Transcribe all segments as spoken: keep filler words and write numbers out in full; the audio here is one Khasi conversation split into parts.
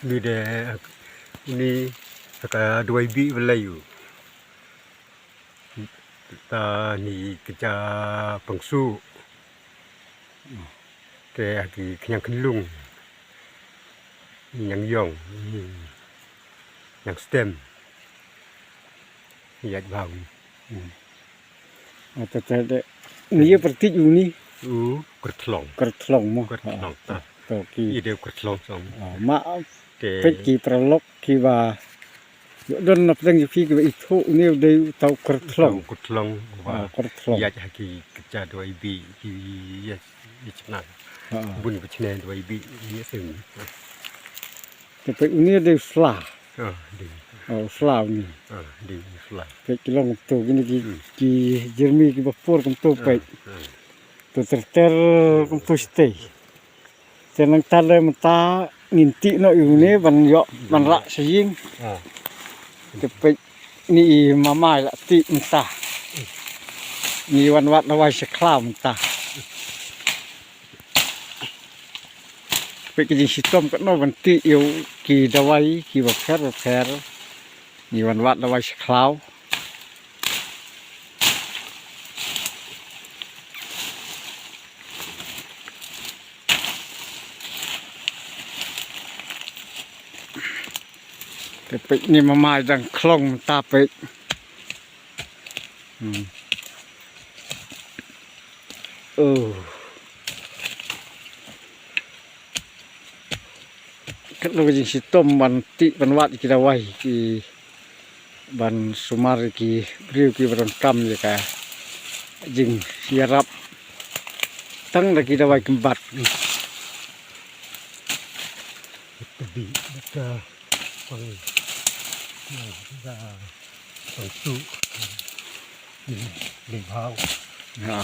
Ni de, ni ka dawai bih ba la ïoh. Ta ni ka ja pangsu. Te ha ki khñiang khynlung. Ñiang ïong. Ñiang stem. Ïaid bha. Hmm. Ata te de. Ni ïa pyrthik u ni. U kyrthlong. Kyrthlong mo. Kyrthlong. Ah, ah. To ki. Ïa de kyrthlong song. Ah, ma te peit ki paralok kiba don na pdeng jong phi kiba ithuh u ni u dei u tau kyrthlong. Kyrthlong ba. Ah, kyrthlong. Ïaid ha ki kjat dawai bih ki ïa ïa chna. Ah. Bun ba chna dawai bih ïa seng. Te peit u ni dei u sla. Ah, dei. Oh, u sla u ni. Ah, dei u sla. Peit ki long kumto kine ki, hmm, ki jermi kiba por kumto peit. Ah, ah. To ter ter kumto shatei. Te nangta lei mynta ngin tih noh ïa une ban ïoh ban rah sha ïing. Ah. Te peit ni i mama i la tih mynta. Ni wan wad dawai sha khlaw mynta. Peit ka jingshitom katno ban tih ïa u ki dawai kiba pher ba pher. Ni wan wad dawai sha khlaw. Te peit ni mama i dang khlong mynta peit. Hmm. Oh. Katno ka jingshitom ban tih ban wad ki dawai ki ban sumar ki briew kiba donkam ïa ka jingïarap tang da ki dawai kymbat. Pang, pang tu. Ni, ni bau. Ha.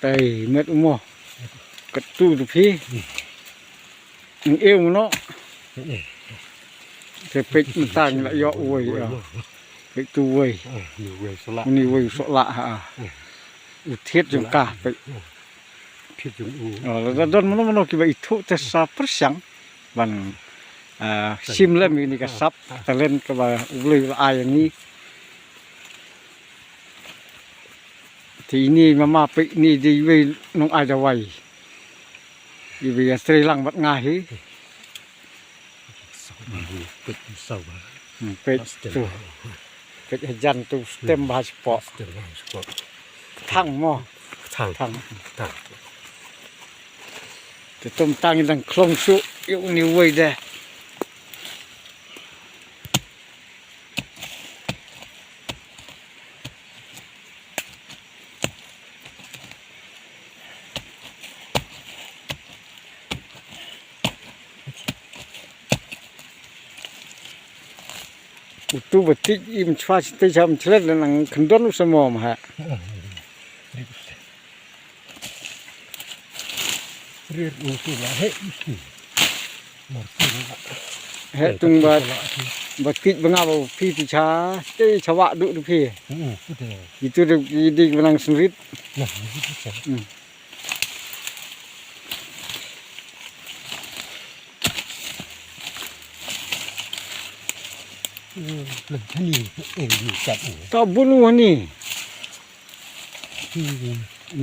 Tei met u mo. Katu tu phi. Ngi eu mo no. Te peit mynta ngi la ïoh uwei, ah. Peit tu uwei. Ni uwei sohlah. Ni uwei sohlah, ha. U thied jong ka peit. Thied jong u. Oh, lada don mano mano kiba ithuh te sa pyrshang ban, ah, shim lem ïa kane ka sap, talent kaba U Blei u la ai ïa ngi. Te ine i mama peit ine i dei iwei i nongai dawai iba ïatrei lang bad nga hi. Peit, peit tu. Peit hajan tu stem bha shapoh. Thang mo. Thang. Thang. Thang. Te to mynta ngi dang khlong shuh ïa une uwei de. Utu ba tij im chwa chitei cham chlet la nang khyndon u samom ha. Rir u tu la he u tu. He tung ba, ba kit ba nga ba phi ti cha, te cha wa du du phi. Hmm, tu te. Itu de ki di ba nang senrit. Nah, itu te. Hmm. Hmm, lem tani, eh, ni kat ni. Ta bunu ni.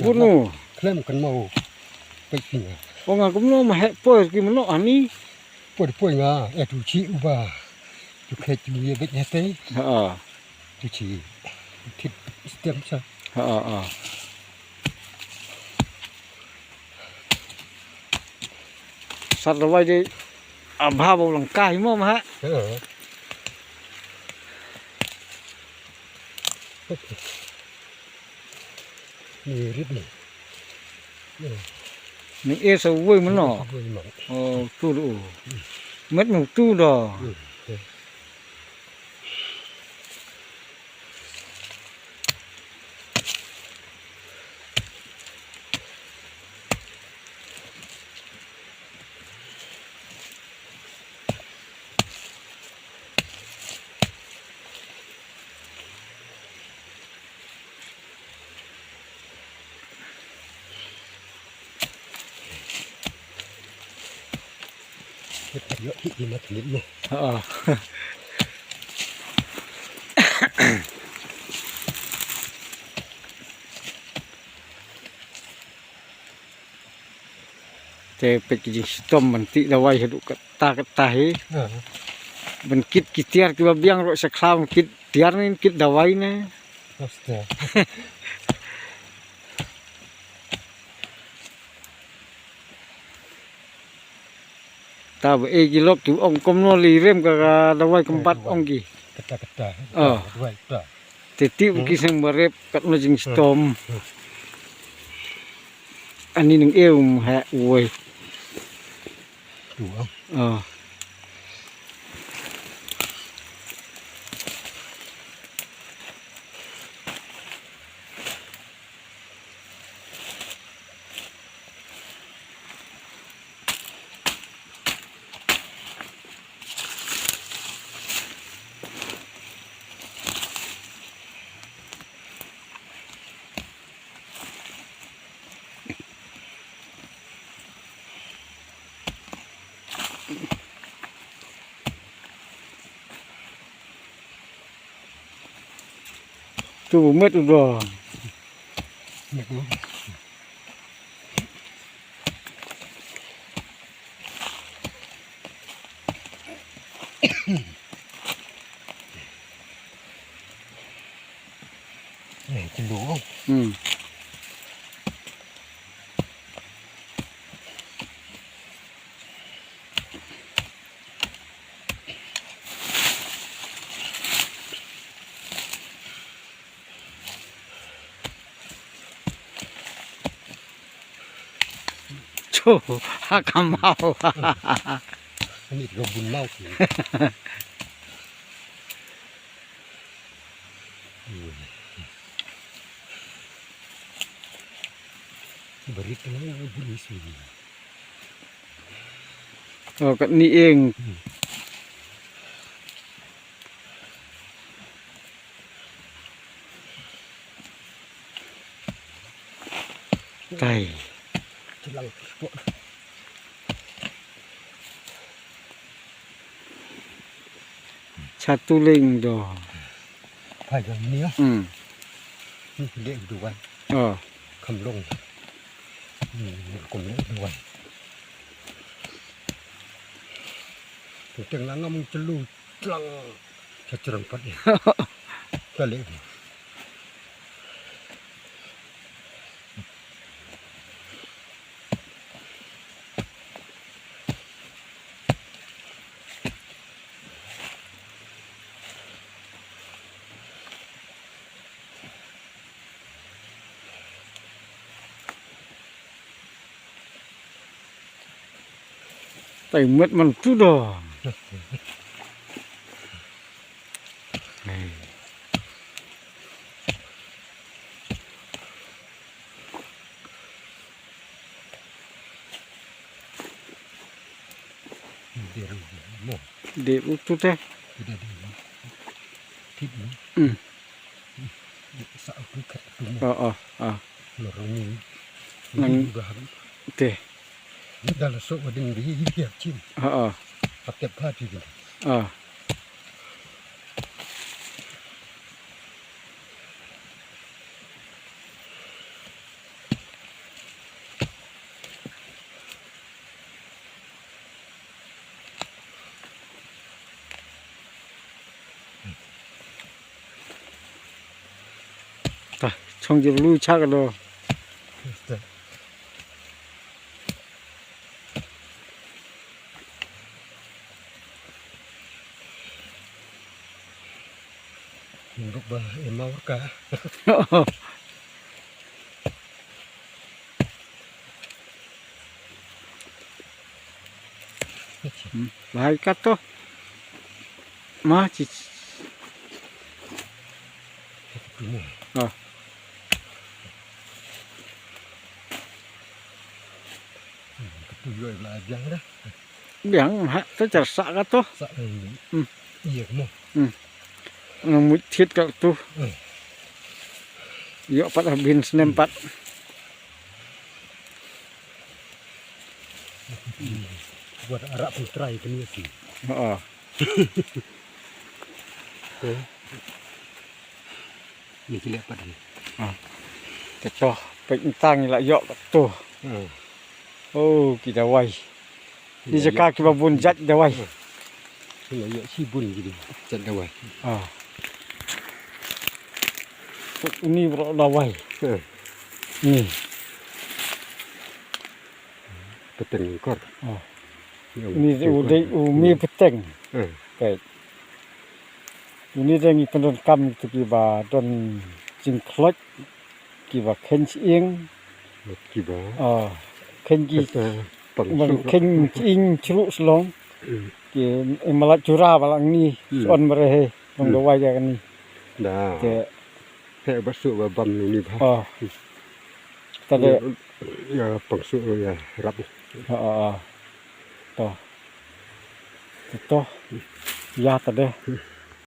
Bunu. Klem kan mau. Pek sini. Ong aku meno mah hek poi ki meno ani. Poi poi nga, eh, tu chi uba. Tu khet tu ye bet hete. Ha. Tu chi. Tip stem sa. Ha, ha. Sar dawai de abha bau langkai mo mah. Ha. Ni rit ni. Ni e sa wei mano. Wei mano. Oh, tu do. Met no tu do. Hmm. Ïoh hi hi mat nit mo. Ha. Te peit ki jingshitom ban tih dawai haduh katta katta hi. Ha. Ban kit ki tiar kiba biang ruh sha khlam kit tiar ne kit dawai ne. Astaga. Ta ba ei ki lok ki ong kumno lei rem ka, ka dawai kembat ong ki. Kata kata. Oh. Dawai kata. Te tip ki seng ba rep katno jingshitom. Hmm. Ani nang eu ha woi. Tu ah. Oh. Tu met u do. Met u. Eh, chellu. Hmm. Cho, ha ka maw. Ani ka bun maw. Barit na bun isi. Oh, kat ni eng. Hmm. Tai. Chatu ling do. Phai ga ni ah. Hmm. Ni le du wan. Oh. Kham long. Ni kum le du wan. Teng la ngam chellu. Tlang. Cha chrang pat ni. Ka le. Tai met man tu do. Hey. Mo. De utu te. Tidak di. Tip mo. Hmm. Sa aku kat tu mo. Oh, oh, oh. Lorong ni. Nang. Ni bahan. Te. Ni dah la sok wading di hi hi chin. Oh, oh. Pakai pati ni. Oh. Ta, chong jir lu chak lo. Nuruk ba emau ka. Hmm, bahai kat tu. Ma ci. Ah. Biang ha, to jar sa ka to. Sa, eh, hmm. Iya mo. Hmm. Nang mut thiet ka to. Hmm. Yo pat ha bin snem pat. Wat arap pun trai kini si. Ha. Ni ki lepat ni. Ha. Kato, pek entang la yok kato. Ha. Oh, ki dawai. Ni jaka ki ba bun jat dawai. Ni la yok si bun ki jat dawai. Ha. Ni bro dawai. Ha. Ni. Peteng kor. Ha. Ni u dei u mi peteng. Hmm. Peit. Uni dei ngi pyndonkam kitu ki ba don jingkhlot, ki ba khein shyieng. Ki ba. Ah, khein ki. Kata pang ban su. Khein shyieng chru shlong. Hmm. Ki malat chura ba lang ni. Hmm. Son mare he. Long dawai ja ni. Da. Te. He ba su ba bam ni ba. Ah. Tade. Ya, ya pang su ya rap. Ah, ah, ah. To. To. Ya tade.